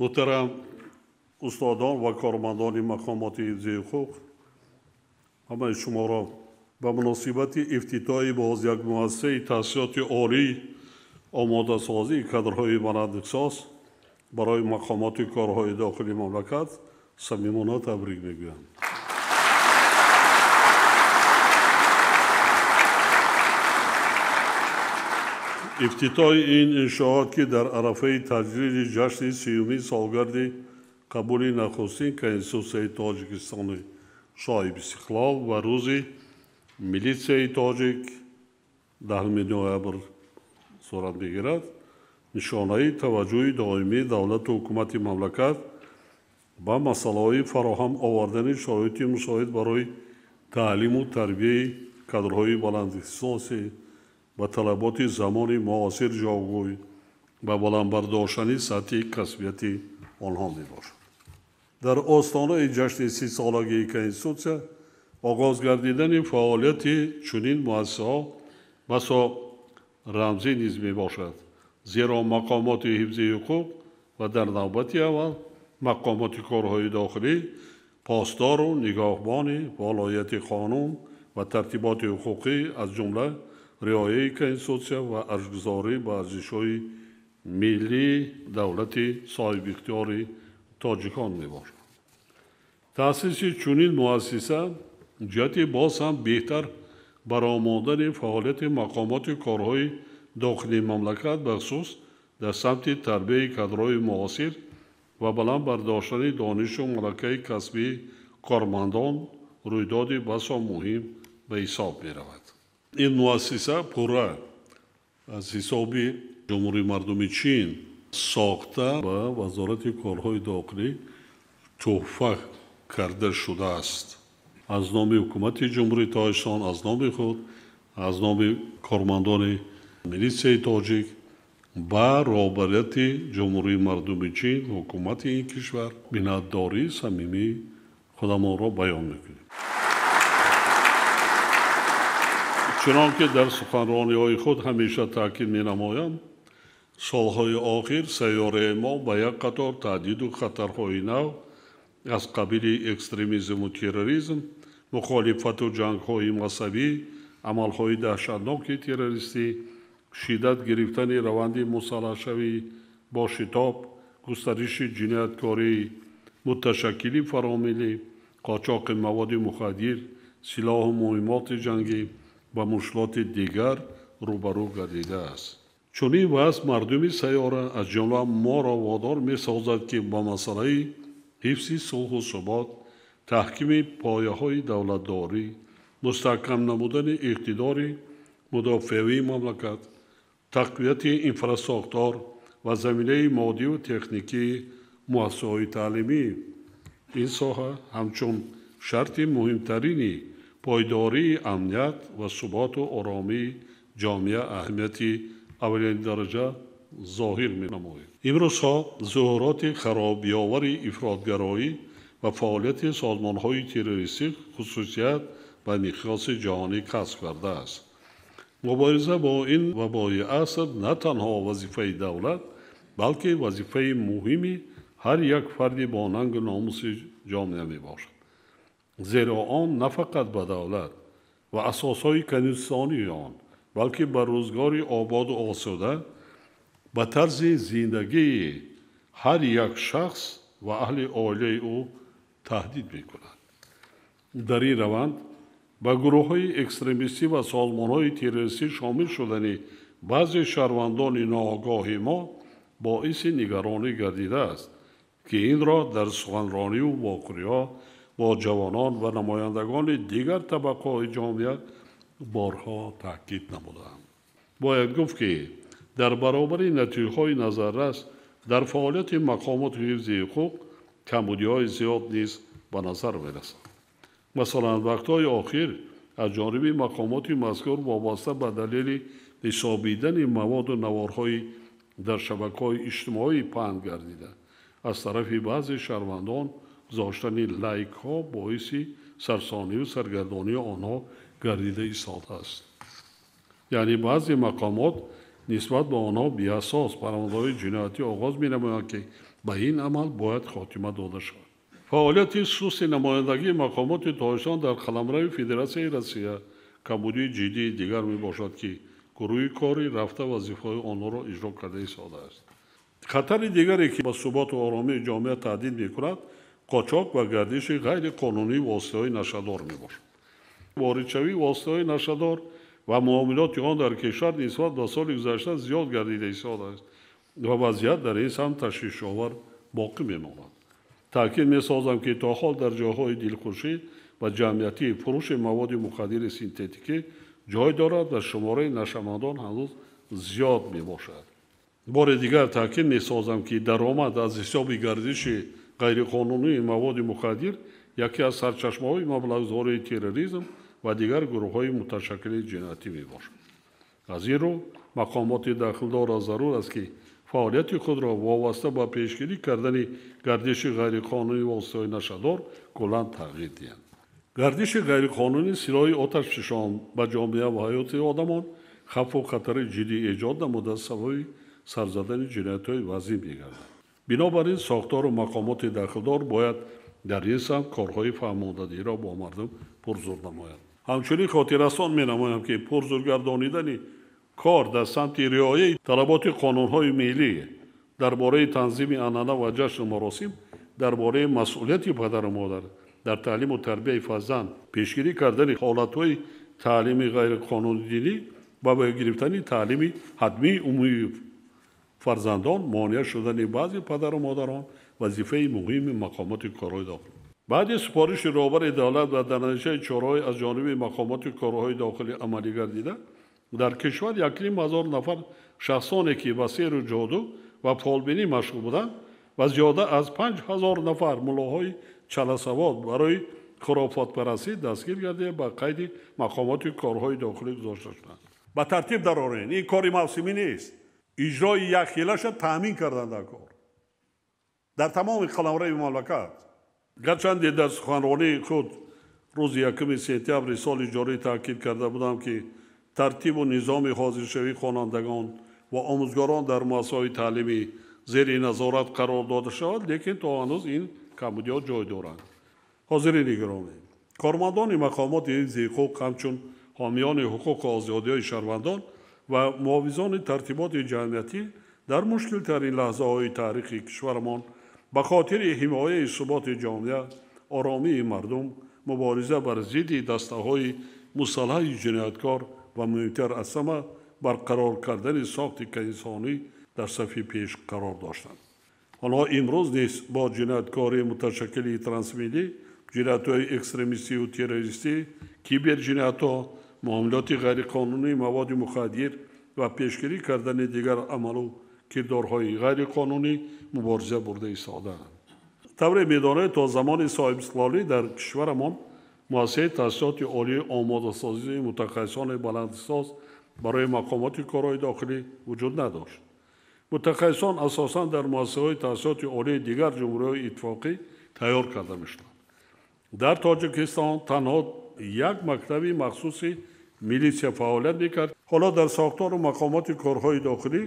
Муҳтарам устодон ва кормандони мақомоти ҳифзи ҳуқуқ, ҳамаи шуморо ба муносибати ифтитоҳи боз як муассисаи таҳсилоти олӣ, омодасозии кадрҳои баландихтисос барои мақомоти корҳои дохилии мамлакат самимона табрик мегӯям. Ифтитоҳи ин иншоот, ки дар арафаи таҷлили ҷашни 30-юми солгарди қабули нахустин Конститутсияи Тоҷикистони соҳибистиқлол ва рӯзи милитсияи тоҷик 10 ноябр сурат мегирад, нишонаи таваҷҷӯҳи доимии давлату ҳукумати мамлакат ба масъалаҳои фароҳам овардани шароити мусоид барои таълиму тарбияи кадрҳои баландихтисоси ба талаботи замони муосир ҷавобгӯй ва баланд бардоштани сатҳи касбияти онҳо мебошад. Дар остонаи ҷашни 30-солагии Конститутсия оғоз гардидани фаъолияти чунин муассисаҳо басо рамзӣ низ мебошад, зеро мақомоти ҳифзи ҳуқуқ ва дар навбати аввал мақомоти корҳои дохилӣ посдору нигоҳбони волояти қонун ва тартиботи ҳуқуқӣ, аз ҷумла риояи Конститутсия ва арҷгузорӣ ба арзишҳои миллии давлати соҳибихтиёри тоҷикон мебошад. Таъсиси чунин муассиса ҷиҳати боз ҳам беҳтар баромадани фаъолияти мақомоти корҳои дохилии мамлакат, бахусус дар самти тарбияи кадрҳои муосир ва баланд бардоштани донишу малакаи касбии кормандон, рӯйдоди басо муҳим ба ҳисоб меравад. Ин муассиса пурра аз ҳисоби Ҷумҳурии Мардуми Чин сохта ба Вазорати корҳои дохилӣ тӯҳфа карда шудааст. Аз номи ҳукумати Ҷумҳурии Тоҷикистон, аз номи худ, аз номи кормандони милитсияи тоҷик ба роҳбарияти Ҷумҳурии Мардуми Чин, ҳукумати ин кишвар миннатдории самимии худамонро баён мекунем. Чунон ки дар суханрониҳои худ ҳамеша таъкид менамоям, солҳои охир сайёраи мо ба як қатор таҳдиду хатарҳои нав аз қабили экстремизму терроризм, мухолифату ҷангҳои мазҳабӣ, амалҳои даҳшатноки террористӣ, шиддат гирифтани раванди мусаллаҳшавӣ бо шитоб, густариши ҷинояткорӣ, муташаккили фаромиллӣ, қочоқи маводи мухаддир, силоҳу муҳиммоти ҷангӣ ва мушкилоти дигар рӯбарӯ гардидааст. Чунин вазъ мардуми сайёра, аз ҷумла моро водор месозад, ки ба масъалаи ҳифзи сулҳу субот, таҳкими пояҳои давлатдорӣ, мустаҳкам намудани иқтидори мудофиавии мамлакат, тақвияти инфрасохтор ва заминаи моддиву техникии муассисаҳои таълимӣ ин соҳа ҳамчун шарти муҳимтарини пойдории амният ва суботу оромии ҷомеа аҳамияти аввалини дараҷа зоҳир менамояд. Имрӯзҳо зуҳуроти харобиовари ифротгароӣ ва фаъолияти созмонҳои террористӣ хусусият ба миқёси ҷаҳонӣ касб кардааст. Мубориза бо ин вабои аср на танҳо вазифаи давлат, балки вазифаи муҳими ҳар як фарди бо нангу номуси ҷомеа мебошад. Зеро он на фақат ба давлат ва асосҳои конститутсионии он, балки ба рӯзгори ободу осуда, ба тарзи зиндагии ҳар як шахс ва аҳли оилаи ӯ таҳдид мекунад. Дар ин раванд ба гурӯҳҳои экстремистӣ ва созмонҳои террористӣ шомил шудани баъзе шаҳрвандони ноогоҳи мо боиси нигаронӣ гардидааст, ки инро дар суханрониву вохӯриҳо бо ҷавонон ва намояндагони дигар табақаҳои ҷомеа борҳо таъкид намудаам. Бояд гуфт, ки дар баробари натиҷаҳои назаррас дар фаъолияти мақомоти ҳифзи ҳуқуқ камбудиҳои зиёд низ ба назар мерасанд. Масалан, вақтҳои охир аз ҷониби мақомоти мазкур вобаста ба далели ҳисобидани маводу наворҳои дар шабакаҳои иҷтимоӣ паҳн гардида, аз тарафи баъзе шаҳрвандон гузоштани лайкҳо боиси сарсониву саргардонии онҳо гардида истодааст. Яъне баъзе мақомот нисбат ба онҳо беасос парвандаҳои ҷиноятӣ оғоз менамоянд, ки Ба ин амал бояд хотима дода шавад. Фаъолияти сусти намояндагии мақомоти Тоҷикистон дар қаламрави Федератсияи Россия камбудии ҷиддии дигар мебошад, ки гурӯҳи корӣ рафта вазифаҳои онҳоро иҷро карда истодааст. Хатари дигаре, ки ба суботу оромии ҷомеа таҳдид мекунад, қочоқ ва гардиши ғайриқонунии воситаҳои нашъадор мебошад. Воридшавии воситаҳои нашъадор ва муомилоти он дар кишвар нисбат ба соли гузашта зиёд гардида истодааст ва вазъият дар ин самт ташвишовар боқӣ мемонад. Таъкид месозам, ки то ҳол дар ҷойҳои дилхушӣ ва ҷамъиятӣ фурӯши маводи мухаддири синтетикӣ ҷой дорад ва шумораи нашъамандон ҳанӯз зиёд мебошад. Бори дигар таъкид месозам, ки даромад аз ҳисоби гардиши ғайриқонунии маводи мухаддир яке аз сарчашмаҳои маблағгузории терроризм ва дигар гурӯҳҳои муташаккили ҷиноятӣ мебошад. Аз ин рӯ мақомоти дахлдорро зарур аст, ки фаъолияти худро вобаста ба пешгирӣ кардани гардиши ғайриқонунии воситаҳои нашъадор куллан тағйир диҳанд. Гардиши ғайриқонунии силоҳи оташфишон ба ҷомеа ва ҳаёти одамон хавфу хатари ҷиддӣ эҷод намуда сабаби сарзадани ҷиноятҳои вазин мегардад. Бинобар ин сохтору мақомоти дахлдор бояд дар ин самт корҳои фаҳмондадиро бо мардум пурзур намоянд. Ҳамчунин хотиррасон менамоям, ки пурзургардонидани кор дар самти риояи талаботи қонунҳои миллӣ дар бораи танзими анъана ва ҷашну маросим, дар бораи масъулияти падару модар дар таълиму тарбияи фарзанд, пешгирӣ кардани ҳолатҳои таълими ғайриқонунии динӣ ва ба гирифтани таълими ҳатмии умумии фарзандон, монеа шудани баъзе падару модарон вазифаи муҳими мақомоти корҳои дохилӣ. Баъди супориши роҳбари давлат ва дар натиҷаи чораҳои аз ҷониби мақомоти корҳои дохилӣ амалӣ гардида, дар кишвар 1,5 ҳазор нафар шахсоне, ки ба сеҳру ҷоду ва фолбинӣ машғул буданд ва зиёда аз 5000 нафар муллоҳои чаласавод барои хурофотпарастӣ дастгир гардида ба қайди мақомоти корҳои дохилӣ гузошта шуданд. Ба тартиб дарорен, ин кори мавсимӣ нест. Иҷрои якхелаша таъмин кардан дар кор дар тамоми қаламрави мамлакат. Гарчанде дар суханронии худ рӯзи 1 сентябри соли ҷорӣ таъкид карда будам, ки тартибу низоми ҳозиршавии хонандагон ва омӯзгорон дар муассисаҳои таълимӣ зери назорат қарор дода шавад, лекин то ҳанӯз ин камбудиҳо ҷой доранд. Ҳозирини гиромӣ, кормандони мақомоти ҳифзи ҳуқуқ ҳамчун ҳомиёни ҳуқуқу озодиҳои шаҳрвандон ва муҳофизони тартиботи ҷамъиятӣ дар мушкилтарин лаҳзаҳои таърихи кишварамон ба хотири ҳимояи суботи ҷомеа, оромии мардум, мубориза бар зидди дастаҳои мусаллаҳи ҷинояткор ва муҳимтар аз ҳама барқарор кардани сохти инсонӣ дар сафи пеш қарор доштанд. Онҳо имрӯз низ бо ҷинояткории муташаккили трансмиллӣ, ҷиноятҳои экстремистию террористӣ, киберҷиноятҳо, муомилоти ғайриқонунии маводи мухаддир ва пешгирӣ кардани дигар амалу кирдорҳои ғайриқонунӣ мубориза бурда истодаанд. Тавре медонед, то замони соҳибистиқлолӣ дар кишварамон муассисаи таҳсилоти олии омодасозии мутахассисони баландихтисос барои мақомоти корҳои дохилӣ вуҷуд надошт. Мутахассисон асосан дар муассисаҳои таҳсилоти олии дигар ҷумҳуриҳои иттифоқӣ тайёр карда мешуданд. Дар Тоҷикистон танҳо як мактаби махсуси милитсия фаъолият мекард. Ҳоло дар сохтору мақомоти корҳои дохилӣ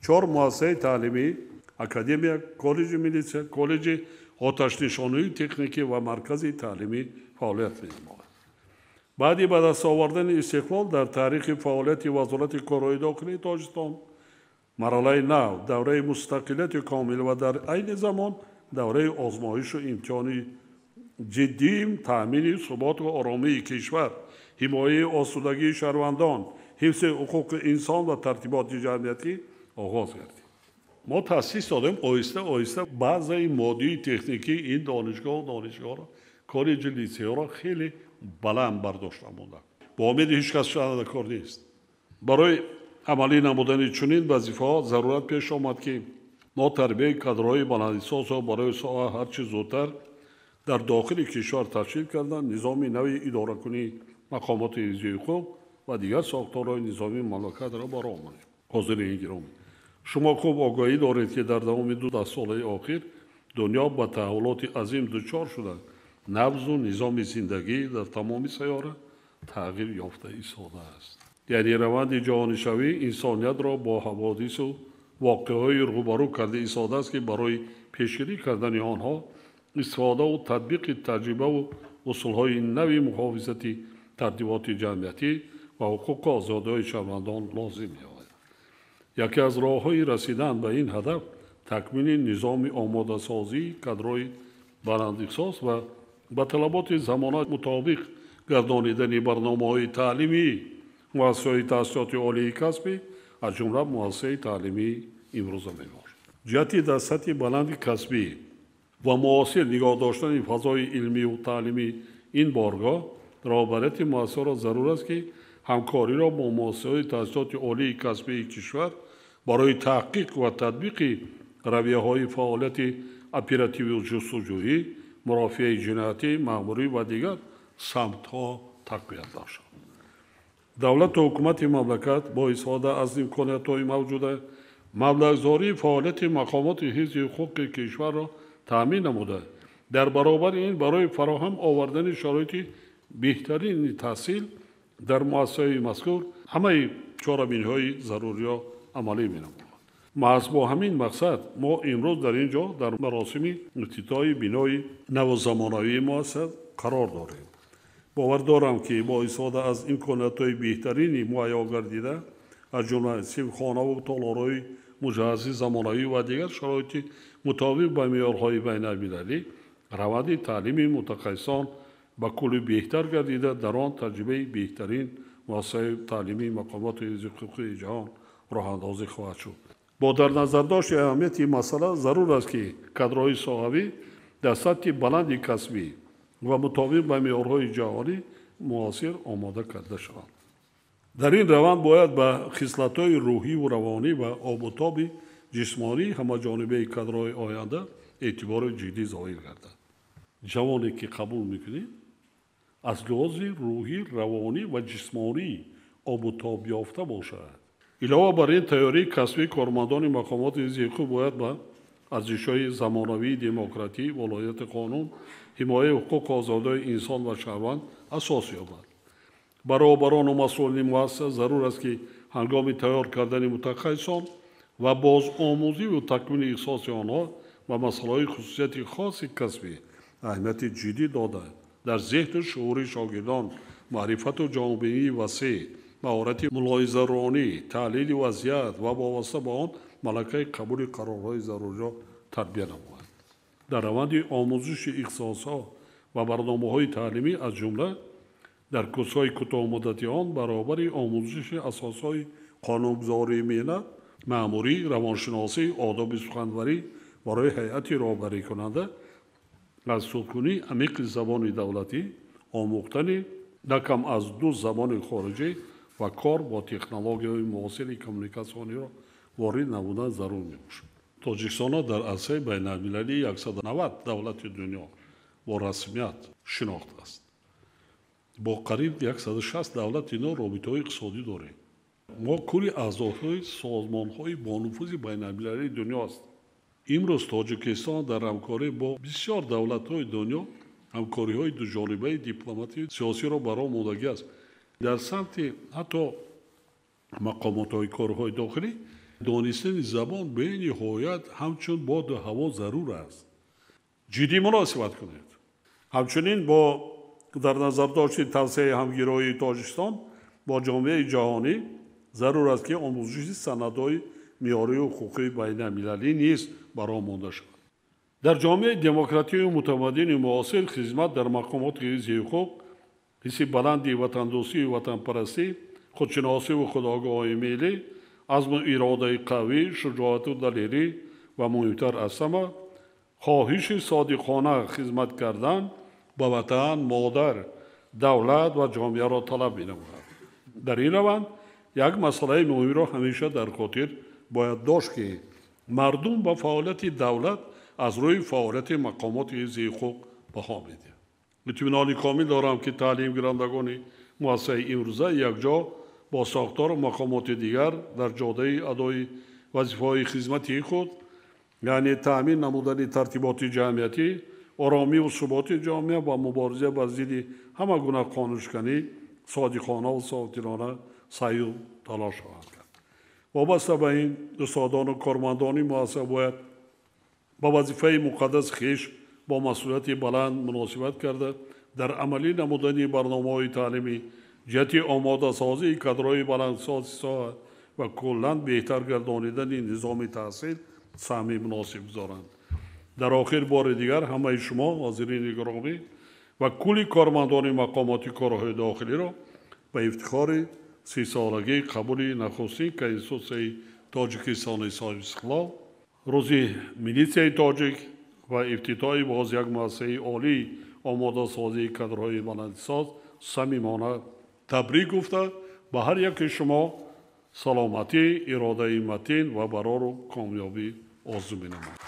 4 муассисаи таълимӣ, академия, коллеҷи милитсия, коллеҷи оташнишонии техникӣ ва маркази таълимӣ фаъолият менамояд. Баъди ба даст овардани истиқлол дар таърихи фаъолияти Вазорати корҳои дохилии Тоҷикистон марҳилаи нав, давраи мустақилияти комил ва дар айни замон давраи озмоишу имтиҳони ҷиддии таъмини суботу оромии кишвар, ҳимояи осудагии шаҳрвандон, ҳифзи ҳуқуқи инсон ва тартиботи ҷамъиятӣ оғоз гардид. Мо таъсис додем оҳиста оҳиста баъзаи моддии техникии ин донишгоҳро, коллеҷи литсейҳоро хеле баланд бардошта монда. Бо умеди ҳеҷ кас шуда кор нест. Барои амалӣ намудани чунин вазифаҳо зарурат пеш омад, ки мо тарбияи кадрҳои баландихтисосро барои соҳа ҳарчи зудтар дар дохили кишвар ташкил кардан, низоми нави идоракунии мақомоти ҳифзи ҳуқуқ ва дигар сохторҳои низомии мамлакатро ба роҳ монем. Ҳозирини гиромӣ, шумо хуб огоҳӣ доред, ки дар давоми 2 даҳсолаи охир дунё ба таҳаввулоти азим дучор шуда, набзу низоми зиндагӣ дар тамоми сайёра тағйир ёфта истодааст. Яъне раванди ҷаҳонишавӣ инсониятро бо ҳаводису воқеаҳои рӯбарӯ карда истодааст, ки барои пешгирӣ кардани онҳо истифодаву татбиқи таҷрибаву усулҳои нави муҳофизати тартиботи ҷамъиятӣ ва ҳуқуқу озодиҳои шаҳрвандон лозим меояд. Яке аз роҳҳои расидан ба ин ҳадаф такмили низоми омодасозии кадрҳои баландихтисос ва ба талаботи замона мутобиқ гардонидани барномаҳои таълимии муассисаҳои таҳсилоти олии касбӣ, аз ҷумла муассисаи таълимии имрӯза мебошад. Ҷиҳати дар сатҳи баланди касбӣ ва муосир нигоҳ доштани фазои илмию таълимии ин боргоҳ, роҳбарияти муассисаро зарур аст, ки ҳамкориро бо муассисаҳои таҳсилоти олии касбии кишвар барои таҳқиқ ва татбиқи равияҳои фаъолияти оперативию ҷустуҷӯӣ, мурофиаи ҷиноятӣ, маъмурӣ ва дигар самтҳо тақвият бахшад. Давлату ҳукумати мамлакат бо истифода аз имкониятҳои мавҷуда маблағгузории фаъолияти мақомоти ҳифзи ҳуқуқи кишварро таъмин намуда, дар баробари ин барои фароҳам овардани шароити беҳтарини таҳсил дар муассисаҳои мазкур ҳамаи чорабиниҳои заруриро амалӣ менамояд. Маҳз бо ҳамин мақсад мо имрӯз дар ин ҷо дар маросими ифтитоҳи бинои наву замонавии муассиса қарор дорем. Бовар дорам, ки бо истифода аз имкониятҳои беҳтарини муҳайё гардида, аз ҷумла синфхонаву толорҳои муҷаҳҳази замонавӣ ва дигар шароити мутобиқ ба меъёрҳои байналмилалӣ, раванди таълими мутахассисон ба куллӣ беҳтар гардида, дар он таҷрибаи беҳтарин муассисаи таълимии мақомоти ҳифзи ҳуқуқи ҷаҳон роҳандозӣ хоҳад шуд. Бо дар назардошти аҳамияти ин масъала зарур аст, ки кадрҳои соҳавӣ дар сатҳи баланди касбӣ ва мутобиқ ба меъёрҳои ҷаҳонӣ муосир омода карда шаванд. Дар ин раванд бояд ба хислатҳои рӯҳиву равонӣ ва обутоби ҷисмонии ҳамаҷонибаи кадрҳои оянда эътибори ҷиддӣ зоҳир гардад. Ҷавоне ки қабул мекунед, аз лиҳози рӯҳӣ, равонӣ ва ҷисмонӣ обутоб ёфта бошад. Илова бар ин, тайёрии касбии кормандони мақомоти ҳифзи ҳуқуқ бояд ба арзишҳои замонавии демократӣ, волоияти қонун, ҳимояи ҳуқуқу озодиҳои инсон ва шаҳрванд асос ёбад. Ба роҳбарону масъулини муассиса зарур аст, ки ҳангоми тайёр кардани мутахассисон ва бозомӯзиву такмили ихтисоси онҳо ба масъалаҳои хусусияти хоси касбӣ аҳамияти ҷиддӣ дода, дар зеҳну шуури шогирдон маърифату ҷаҳонбинии васеъ, маҳорати мулоҳизаронӣ, таҳлили вазъият ва вобаста ба он малакаи қабули қарорҳои заруриро тарбия намояд. Дар раванди омӯзиши ихтисосҳо ва барномаҳои таълимӣ, аз ҷумла дар курсҳои кӯтоҳмуддати он, баробари омӯзиши асосҳои қонунгузории меҳнат, маъмурӣ, равоншиносӣ, одоби суханварӣ барои ҳайати роҳбарикунанда аз судкунии амиқи забони давлатӣ, омӯхтани на кам аз 2 забони хориҷӣ ва кор бо технологияҳои муосири коммуникатсиониро ворид намудан зарур мебошад. Тоҷикистонро дар арсаи байналмилалии 190 давлати дунё бо расмият шинохтааст. Бо қариб 160 давлати ино робитаҳои иқтисодӣ дорем. Мо кулли аъзоҳои созмонҳои бонуфузи байналмилалии дунё ҳастем. Имрӯз Тоҷикистон дар ҳамкорӣ бо бисёр давлатҳои дунё ҳамкориҳои дуҷонибаи дипломатию сиёсиро ба роҳ мондагӣ аст. Дар самти ҳатто мақомотҳои корҳои дохилӣ донистани забон бениҳоят ҳамчун боду ҳаво зарур аст. Ҷиддӣ муносибат кунед. Ҳамчунин бо дар назардошти тавсеаи ҳамгироии Тоҷикистон бо ҷомеаи ҷаҳонӣ зарур аст, ки омӯзиши санадҳои меъёрию ҳуқуқии байналмилалӣ низ ба роҳ монда шавад. Дар ҷомеаи демократию мутамаддини муосир хизмат дар мақомоти ҳифзи ҳуқуқ, ҳисси баланди ватандӯстию ватанпарастӣ, худшиносиву худогоҳии миллӣ, азму иродаи қавӣ, шуҷоату далерӣ ва муҳимтар аз ҳама хоҳиши содиқона хизмат кардан ба ватан, модар, давлат ва ҷомеаро талаб менамояд. Дар ин раванд як масъалаи муҳимро ҳамеша дар хотир бояд дошт, ки мардум ба фаъолияти давлат аз рӯи фаъолияти мақомоти ҳифзи ҳуқуқ баҳо медиҳад. Итминони комил дорам, ки таълимгирандагони муассисаи имрӯза якҷо бо сохтору мақомоти дигар дар ҷодаи адои вазифаҳои хизматии худ, яъне таъмин намудани тартиботи ҷамъиятӣ, оромиву суботи ҷомеа ва мубориза бар зидди ҳама гуна қонуншиканӣ содиқона ва софдилона саъю талош хоҳанд кард. Вобаста ба ин, устодону кормандони муассиса бояд ба вазифаи муқаддаси хеш бо масъулияти баланд муносибат карда, дар амалӣ намудани барномаҳои таълимӣ ҷиҳати омодасозии кадрҳои баландсози соҳа ва куллан беҳтар гардонидани низоми таҳсил саҳми муносиб гузоранд. Дар охир бори дигар ҳамаи шумо, ҳозирини гиромӣ ва кулли кормандони мақомоти корҳои дохилиро ба ифтихори 30-солагии қабули нахустин Конститутсияи Тоҷикистони соҳибистиқлол, рӯзи милитсияи тоҷик ва ифтитоҳи боз як муассисаи олии омодасозии кадрҳои баландисоз самимона табрик гуфта, ба ҳар яке шумо саломатӣ, иродаи матин ва барору комёбӣ орзу менамоям.